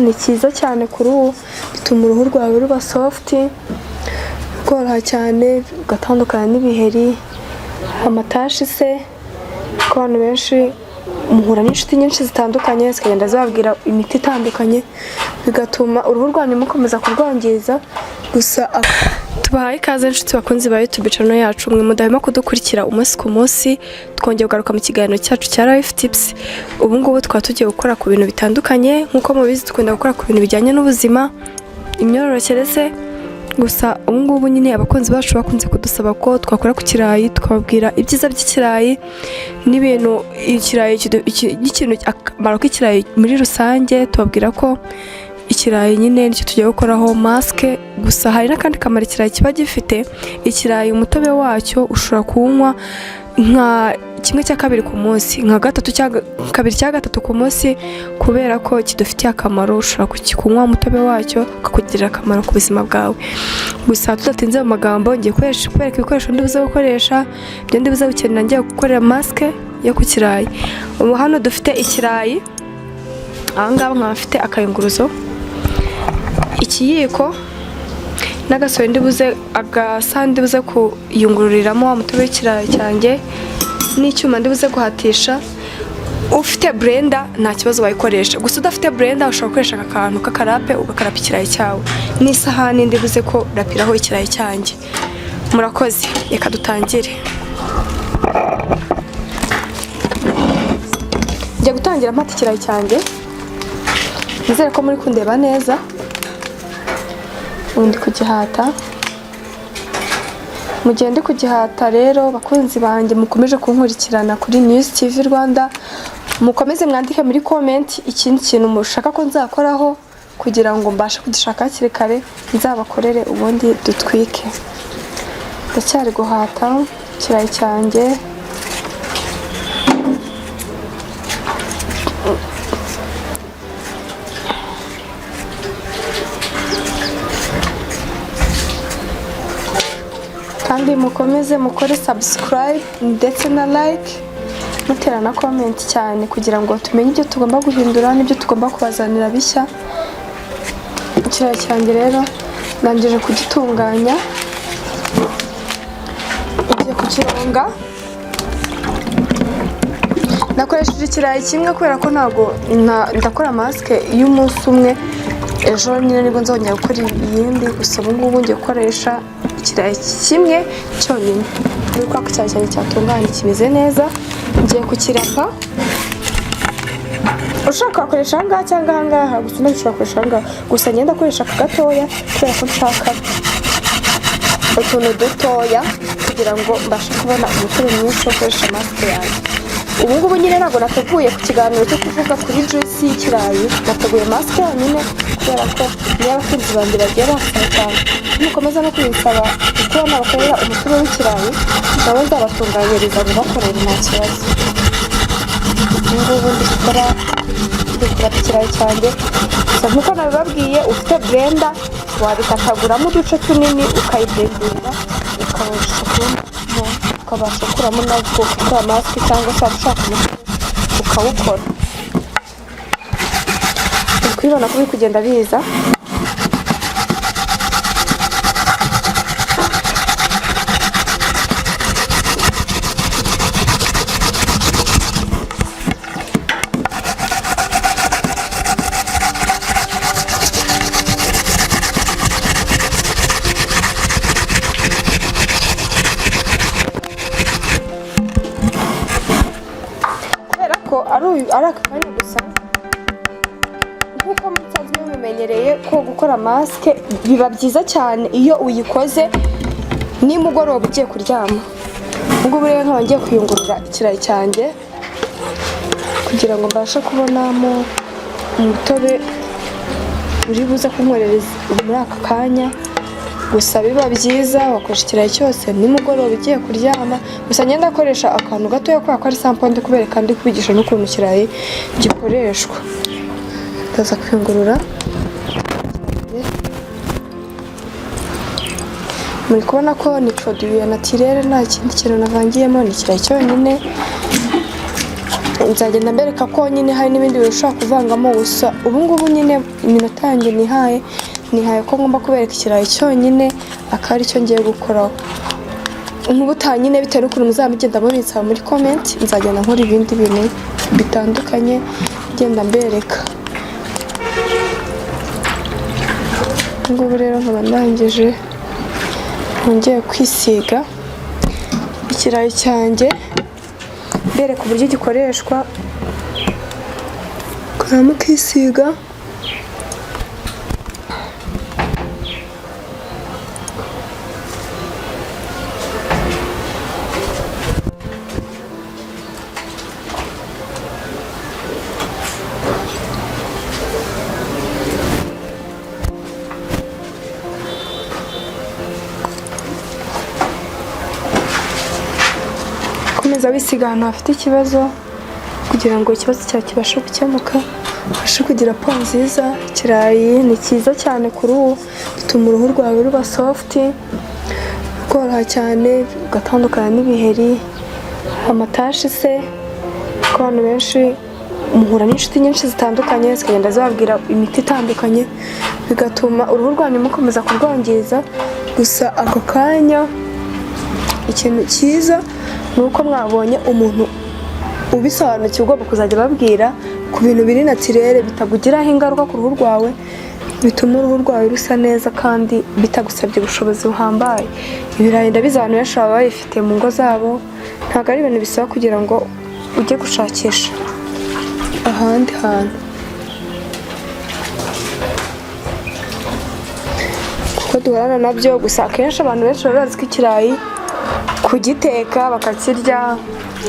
Ni cyiza cyane ku ruhu, bituma uruhu rwawe ruba soft, rworoha cyane, ugatandukana n'ibiheri, amatashi se, kuko abantu benshi muhura n'inshuti nyinshi zitandukanye zikagenda zibabwira imiti itandukanye, bigatuma uruhu rwanyu mukomeza kurwangiza. Gusa tubahaye ikaze, inshuti bakunzi ba YouTube channel yacu, mwe mudahwema kudukurikira umunsi ku munsi. Twongeye kugaruka mu kiganiro cyacu cya Life Tips. Ubu ngubu tukaba tugiye gukora ku bintu bitandukanye. Nk'uko mubizi, dukunda gukora ku bintu bijyanye n'ubuzima, imyororokere se. Gusa ubu ngubu nyine abakunzi bacu bakunze kudusaba ko twakora ku kirayi, tukababwira ibyiza by'ikirayi n'ibintu ikirayi n'ikintu, akamaro k'ikirayi muri rusange. Tubabwira ko ikirayi nyine nicyo tugiye gukoraho masque. Gusa hari n'akandi kamaro ikirayi kiba gifite. Ikirayi, umutobe wacyo ushobora kuwunywa nka kimwe cya kabiri ku munsi, nka gatatu cyangwa kabiri cya gatatu ku munsi, kubera ko kidufitiye akamaro. Ushobora kunywa umutobe wacyo ukakugirira akamaro ku buzima bwawe. Gusa tudatinze mu magambo, ngiye kubereka ibikoresho ndibuze gukoresha, ibyo ndibuze gukenera ngiye gukorera masque yo ku kirayi. Ubu hano dufite ikirayi, aha ngaha nkaba mfite akayunguruzo, ikiyiko n'agasoro ndibuze, agasahani ndibuze kuyungururiramo wa mutobe w'ikirayi cyanjye, n'icyuma ndibuze guhatisha. Ufite blender nta kibazo wayikoresha, gusa udafite blender ushobora gukoresha aka kantu k'akarâpe ugakarapa ikirayi cyawe, n'isahani ndibuze ko rapiraho ikirayi cyanjye. Murakoze, reka dutangire. Njya gutangira mpata ikirayi cyanjye. Nizere ko muri kundeba neza. Ubu ndi kugihata. Mu gihe ndi kugihata rero, bakunzi banjye mukomeje kunkurikirana kuri News TV Rwanda, mukomeze mwandike muri comment ikindi kintu mushaka ko nzakoraho, kugira ngo mbashe kugishaka hakiri kare nzabakorere, ubundi dutwike. Ndacyari guhata ikirayi cyanjye. Kandi mukomeze mukore subscribe ndetse na like, mutera na comment cyane, kugira ngo tumenye ibyo tugomba guhindura n'ibyo tugomba kubazanira bishya. Ikirayi cyanjye rero ndangije kugitunganya, ngiye kukironga. Nakoresheje ikirayi kimwe kubera ko ntabwo ndakora masque y'umunsi umwe, ejo nyine nibwo nzongera gukora iyindi. Gusa ubu ngubu ngiye gukoresha ikirayi kimwe cyonyine. Muri kwa ikirayi cyanjye cyatunganye, kimeze neza, ngiye kukirapa. Ushaka wakoresha aha ngaha cyangwa aha ngaha, gusa undi ushobora gukoresha aha ngaha. Gusa ngenda akoresha aka gatoya kubera ko nshaka utuntu dutoya, kugira ngo mbashe kubona umutobe mwinshi wo gukoresha masque yanjye. Ubu ngubu nyine ntabwo nateguye ku kiganiro cyo kuvuga kuri juice y'ikirayi, nateguye masque yonyine, kubera ko niyo abakunzi banjye bagiye bansaba cyane. Nimukomeza no kubinsaba kuba nabakorera umutobe w'ikirayi, nabo nzabatunganyiriza ntibakorere, nta kibazo. Ubu ngubu ndi gukora, ndi kurapa ikirayi cyanjye. Gusa nkuko nabibabwiye, ufite blender wabikataguramo uduce tunini, ukayiblendinga, ukabasha kubonamo, ukabasha gukuramo nabwo gukora masque, cyangwa se waba ushaka umutobe ukawukora. Uri kubibona ko biri kugenda biza. Kubera ko ari aka kanya gusa, nk'uko musanzwe mubimenyereye ko gukora masque biba byiza cyane iyo uyikoze nimugoroba ugiye kuryama. Ubwo rero nkaba ngiye kuyungurura ikirayi cyanjye kugira ngo mbashe kubonamo umutobe uri buze kunkorereza muri aka kanya. Gusa biba byiza wakoresha ikirayi cyose nimugoroba ugiye kuryama. Gusa ngenda akoresha akantu gatoya kubera ko ari sample ndi kubereka, ndi kubigisha n'ukuntu ikirayi gikoreshwa. Ndaza kuyungurura. Muri kubona ko ni produit ya naturel, nta kindi kintu navangiyemo, ni ikirayi cyonyine. Nzagenda mbereka ko nyine hari n'ibindi bintu ushobora kuvangamo. Gusa ubu ngubu nyine iminota yanjye nihaye ko ngomba kubereka ikirayi cyonyine, akaba aricyo ngiye gukoraho. Nk'ubutaha nyine, bitewe n'ukuntu muzaba mugenda mubinsaba muri comment, nzagenda nkora ibindi bintu bitandukanye, ngenda mbereka. Ngubu rero nkaba ndangije, nongeye kwisiga ikirayi cyanjye, mbereka uburyo gikoreshwa. Kuramo ukisiga. Komeza wisiga ahantu hafite ikibazo kugira ngo ikibazo cyawe kibashe gukemuka, ubashe kugira peau nziza. Ikirayi ni cyiza cyane ku ruhu, gituma uruhu rwawe ruba soft, rworoha cyane, ugatandukana n'ibiheri, amatashi se, kuko abantu benshi muhura n'inshuti nyinshi zitandukanye zikagenda zibabwira imiti itandukanye, bigatuma uruhu rwanyu mukomeza kurwangiza. Gusa ako kanya ikintu cyiza ni uko mwabonye umuntu ubisobanukiwe ugomba kuzajya ababwira ku bintu biri naturel, bitagugiraho ingaruka ku ruhu rwawe, bituma uruhu rwawe rusa neza kandi bitagusabye ubushobozi buhambaye. Ibirayi ndabizi abantu benshi baba babifite mu ngo zabo, ntabwo ari ibintu bisaba kugira ngo ujye gushakisha ahandi hantu, kuko duhorana nabyo. Gusa akenshi abantu benshi baba bazi ko ikirayi kugiteka bakakirya,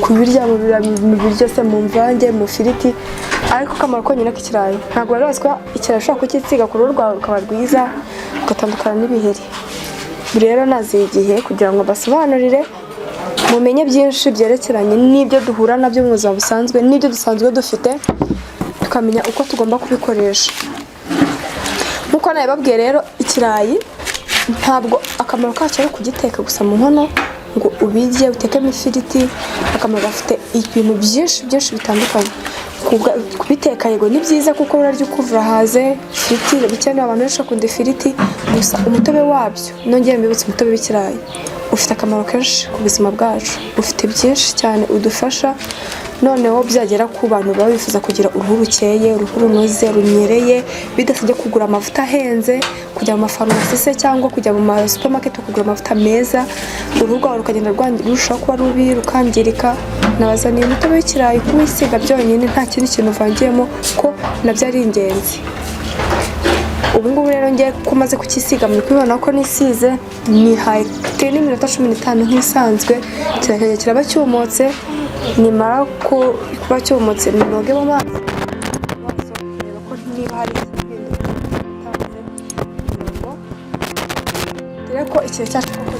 kubirya mu biryo se, mu mvange, mu firiti, ariko akamaro konyine k'ikirayi ntabwo bari bazi ko ikirayi ushobora kukisiga ku ruhu rwawe rukaba rwiza, ugatandukana n'ibiheri. Rero naziye igihe kugira ngo basobanurire, mumenye byinshi byerekeranye n'ibyo duhura nabyo mu buzima busanzwe, n'ibyo dusanzwe dufite, tukamenya uko tugomba kubikoresha. Nk'uko nabibabwiye rero, ikirayi ntabwo akamaro kacyo ari ukugiteka gusa mu nkono ngo ubirye utekemo ifiriti. Akamaro gafite ibintu byinshi byinshi bitandukanye. Kubiteka yego ni byiza, kuko urarya ukumva urahaze. Ifiriti bikenewe, abantu benshi bakunda ifiriti. Gusa umutobe wabyo, nongere mbibutse, umutobe w'ikirayi ufite akamaro kenshi ku buzima bwacu, ufite byinshi cyane udufasha. Noneho byagera ku bantu baba bifuza kugira uruhu rukeye, uruhu runoze, runyereye, bidasabye kugura amavuta ahenze, kujya mu mafarumasi se cyangwa kujya mu ma supermarket kugura amavuta meza, uruhu rwawe rukagenda rurushaho kuba rubi, rukangirika. Nabazaniye umutobe w'ikirayi, kuwisiga byonyine nta kindi kintu uvangiyemo, ko nabyo ari ingenzi. Ubu ngubu rero ngiye ko maze kukisiga, muri kubibona ko nisize, nihaye n'iminota 15 nk'isanzwe, kirakajya kiraba cyumutse. Nimara kuba cyumutse, noge mu maso kureba ko niba hari ikintu kugira ngo dore ko ikintu cyacu koko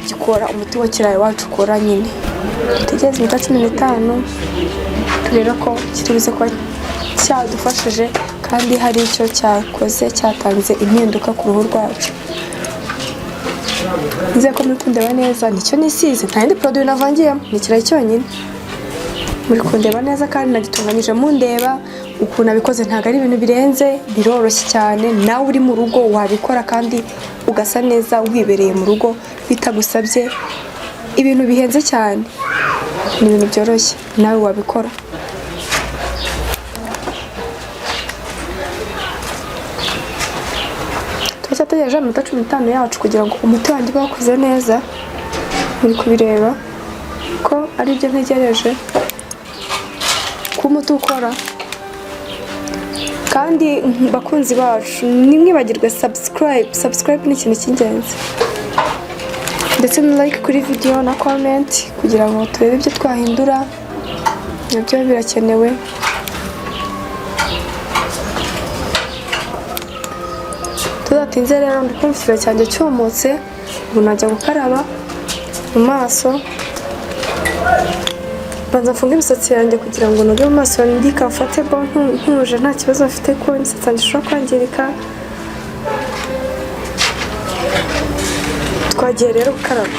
gikora, umuti wa kirayi wacu ukora nyine. Dutegereze iminota 15 turebe ko kiri buze kuba cyadufashije kandi hari icyo cyakoze, cyatanze impinduka ku ruhu rwacu. Nizeye ko muri kundeba neza. Nicyo nisize, nta yindi produit navangiyemo, ni ikirayi cyonyine. Muri kundeba neza kandi nagitunganyije mundeba ukuntu nabikoze. Ntabwo ari ibintu birenze, biroroshye cyane. Nawe uri mu rugo wabikora kandi ugasa neza wibereye mu rugo, bitagusabye ibintu bihenze cyane. Ni ibintu byoroshye, nawe wabikora. Turacyategereje iminota 15 yacu kugira ngo umuti wanjye ube wakoze neza. Muri kubireba ko ari byo ntegereje ko umuti ukora. Kandi bakunzi bacu, ntimwibagirwe subscribe. Subscribe ni ikintu cy'ingenzi, ndetse na like kuri video na comment kugira ngo turebe ibyo twahindura, nabyo birakenewe. Tudatinze rero, ndi kumva ikirayi cyanjye cyumutse, ubu najya gukaraba mu maso. Banza mfunge imisatsi yanjye kugira ngo noge mu maso ndi comfortable, ntuje, nta kibazo mfite ko imisatsi yanjye ishobora kwangirika. Twagiye rero gukaraba.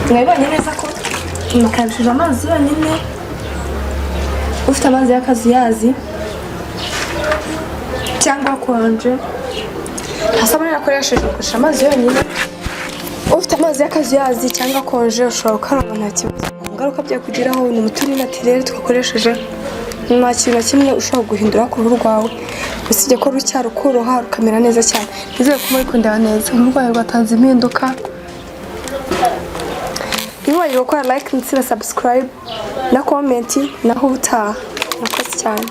Mwabibonye neza ko nakarabishije amazi yonyine. Ufite amazi y'akazuyazi cyangwa akonje, nta sabune nakoresheje, ukoresha amazi yonyine. Ufite amazi y'akazuyazi cyangwa akonje ushobora gukaraba nta kibazo, nta ngaruka byakugiraho. Ni umuti uri naturel twakoresheje, nta kintu na kimwe ushobora guhindura ku ruhu rwawe, usibye ko rucya rukoroha rukamera neza cyane. Nizere ko muri kundeba neza, uruhu rwawe rwatanze impinduka. Ntiwibagirwe gukora like ndetse na subscribe na comment. Naho ubutaha, murakoze cyane.